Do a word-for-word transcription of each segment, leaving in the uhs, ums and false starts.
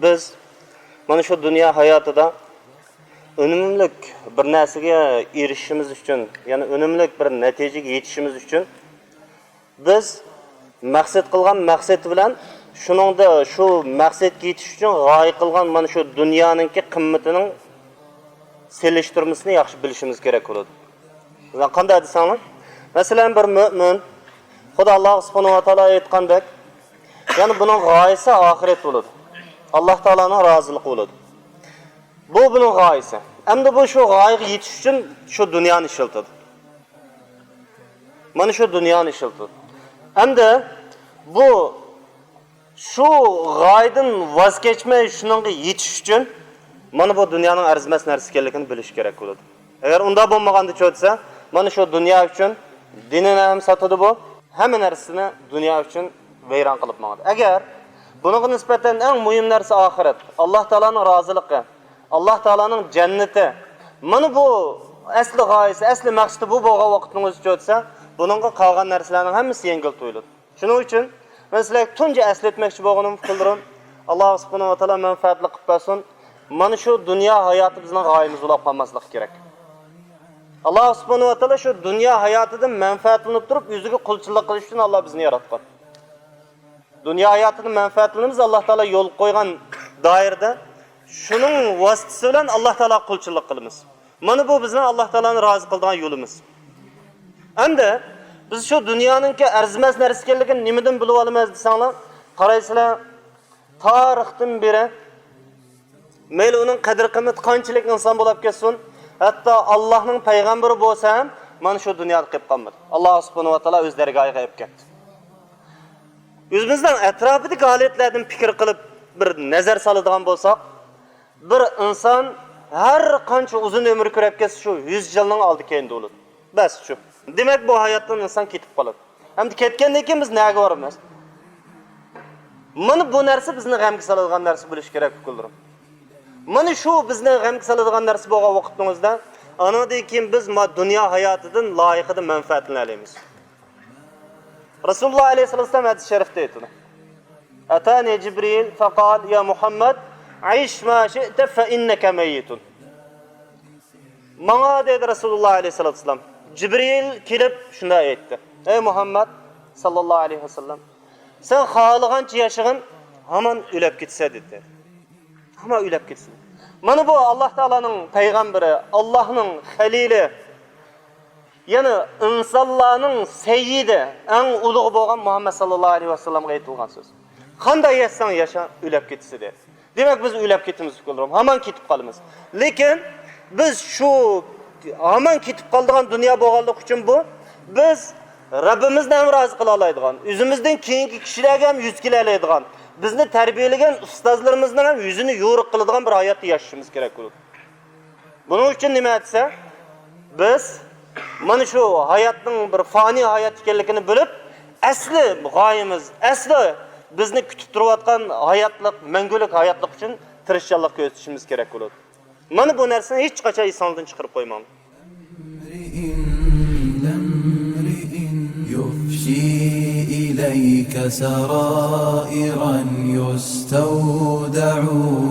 بىز مانا شۇ دۇنيا ھاياتىدا ئۈنۈملۈك بىر نەرسىگە ئېرىشىشىمىز ئۈچۈن، يەنى ئۈنۈملۈك بىر نەتىجىگە يېتىشىمىز ئۈچۈن، بىز مەقسەت قىلغان مەقسەت بىلەن شۇنىڭدا شۇ مەقسەتكە يېتىش ئۈچۈن غايە قىلغان مانا شۇ دۇنيانىڭكى قىممىتىنىڭ سېلىشتۇرمىسىنى ياخشى بىلىشىمىز كېرەك بولىدۇ. قانداق دېسەڭلار، مەسىلەن، بىر مۆمىن، خۇدا ئاللاھ سۇبھانەھۇ ۋە تائالا ئېيتقاندەك، يەنى بۇنىڭ غايىسى ئاخىرەت بولىدۇ. ئاللاھ تائالانىڭ رازىلىقى بولىدۇ. بۇ بۇنىڭ غايىسى. ئەمدى بۇ شۇ غايىگە يېتىش ئۈچۈن شۇ دۇنيانى ئىشلىتىدۇ. مانا شۇ دۇنيانى ئىشلىتىدۇ. ئەمدى بۇ شۇ غايىدىن ۋاز كەچمەي شۇنىڭغا يېتىش ئۈچۈن مانا بۇ دۇنيانىڭ ئەرزىمەس نەرسە ئىكەنلىكىنى بىلىشى كېرەك بولىدۇ. ئەگەر ئۇنداق بولمىغاندىچۇ دېسە، مانا شۇ دۇنيا ئۈچۈن دىنىنى ھەم ساتىدۇ بۇ، ھەممە نەرسىسىنى دۇنيا ئۈچۈن ۋەيران قىلىپ ماڭىدۇ. ئەگەر بۇنىڭغا نىسبەتەن ئەڭ مۇھىم نەرسە ئاخىرەت، ئاللاھ تائالانىڭ رازىلىقى، ئاللاھ تائالانىڭ جەننىتى، مانا بۇ ئەسلى غايىسى، ئەسلى مەقسىتى بۇ بولغان ۋاقىتنىڭ ئۆزىچۇ دېسە، بۇنىڭغا قالغان نەرسىلەرنىڭ ھەممىسى يەڭگىل تۇيۇلىدۇ. شۇنىڭ ئۈچۈن مەن سىلەرگە تۇنجى ئەسلەتمەكچى بولغىنىم، ئۇكىلىرىم، ئاللاھ سۇبھانەھۇ ۋە تائالا مەنپەئەتلىك قىلىپ بەرسۇن. مانا شۇ دۇنيا ھاياتى بىزنىڭ غايىمىز بولۇپ قالماسلىقى كېرەك. ئاللاھ سۇبھانەھۇ ۋە تائالا شۇ دۇنيا ھاياتىدىن مەنپەئەتلىنىپ تۇرۇپ، ئۆزىگە قۇلچىلىق قىلىش ئۈچۈن ئاللاھ بىزنى ياراتقان. دۇنيا ھاياتىدىن مەنپەئەتلىنىمىز، ئاللاھ تائالا يول قويغان دائىرىدە شۇنىڭ ۋاسىتىسى بىلەن ئاللاھ تائالاغا قۇلچىلىق قىلىمىز. مانا بۇ بىزنىڭ ئاللاھ تائالانى رازى قىلىدىغان يولىمىز. ئەمدى بىز شۇ دۇنيانىڭكى ئەرزىمەس نەرسە ئىكەنلىكىنى نېمىدىن بىلىۋالىمىز دېسەڭلار، قارايسىلەر، تارىختىن بېرى مەيلى ئۇنىڭ قەدىر-قىممىتى قانچىلىك ئىنسان بولاپ كەتسۇن، ھەتتا ئاللاھنىڭ پەيغەمبىرى بولسا ھەم مانا شۇ دۇنيادا قېلىپ قالمىدى. ئاللاھ سۇبھانەھۇ ۋە تائالا ئۆز دەرگاھىغا ئېلىپ كەتتى. ئۆزىمىزنىڭ ئەتراپىدىكى ھالەتلەردىن پىكىر قىلىپ بىر نەزەر سالىدىغان بولساق، بىر ئىنسان ھەر قانچە ئۇزۇن ئۆمۈر كۆرۈپ كەتسە، شۇ يۈز يىلنىڭ ئالدى-كەينىدە ئۆلىدۇ. بەس شۇ. دېمەك، بۇ ھاياتتىن ئىنسان كېتىپ قالىدۇ. ئەمدى كەتكەندىن كېيىن بىز نەگە بارىمىز؟ مانا بۇ نەرسە بىزنى غەمگە سالىدىغان نەرسە بولۇشى كېرەك، ئۇكىلىرىم. مانا شۇ بىزنى غەمگە سالىدىغان نەرسە بولغان ۋاقىتنىڭ ئۆزىدە، ئانىڭدىن كېيىن بىز ما دۇنيا ھاياتىدىن لايىقىدا مەنپەئەتلىنەلەيمىز. رەسۇلۇللاھ ئەلەيھىسسالام ھەدىس شەرىپتە ئېيتىدۇ، «أتاني جبريل فقال يا محمد عش ما شئت فإنك ميت.» ماڭا، دەيدۇ رەسۇلۇللاھ ئەلەيھىسسالاتۇ ۋەسسالام، جىبرىل كېلىپ شۇنداق ئېيتتى، «ئەي مۇھەممەد ساللاللاھۇ ئەلەيھى ۋەسەللەم، سەن خالىغانچە ياشىغىن، ھامان ئۆلۈپ كېتىسەن» دېدى. ھامان ئۆلۈپ كېتىسەن. مانا بۇ ئاللاھ تائالانىڭ پەيغەمبىرى، ئاللاھنىڭ خەلىلى، يەنى ئىنسانلارنىڭ سەييىدى، ئەڭ ئۇلۇغى بولغان مۇھەممەد ساللاللاھۇ ئەلەيھى ۋەسەللەمگە ئېيتىلغان سۆز. قانداق ياشىساڭ ياشا، ئۆلۈپ كېتىسەن دېدى. دېمەك، بىز ئۆلۈپ كېتىمىز، ئۇكىلىرىم، ھامان كېتىپ قالىمىز. لېكىن بىز شۇ ھامان كېتىپ قالىدىغان دۇنيا بولغانلىقى ئۈچۈن بۇ، بىز رەببىمىزنى ھەم رازى قىلالايدىغان، ئۆزىمىزدىن كېيىنكى كىشىلەرگە ھەم يۈز كېلەلەيدىغان، بىزنى تەربىيەلىگەن ئۇستازلىرىمىزنىڭ ھەم يۈزىنى يورۇق قىلىدىغان بىر ھاياتتا ياشىشىمىز كېرەك بولىدۇ. بۇنىڭ ئۈچۈن نېمە دېسە، بىز مانا شۇ ھاياتنىڭ بىر پانىي ھايات ئىكەنلىكىنى بىلىپ، ئەسلى غايىمىز، ئەسلى بىزنى كۈتۈپ تۇرۇۋاتقان ھاياتلىق، مەڭگۈلۈك ھاياتلىق ئۈچۈن تىرىشچانلىق كۆرسىتىشىمىز كېرەك بولىدۇ. مانا بۇ نەرسىنى ھېچقاچان ئېسىڭىزدىن چىقىرىپ قويماڭ. يفشي إليك سرائرا يستودع،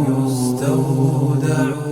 يستودع.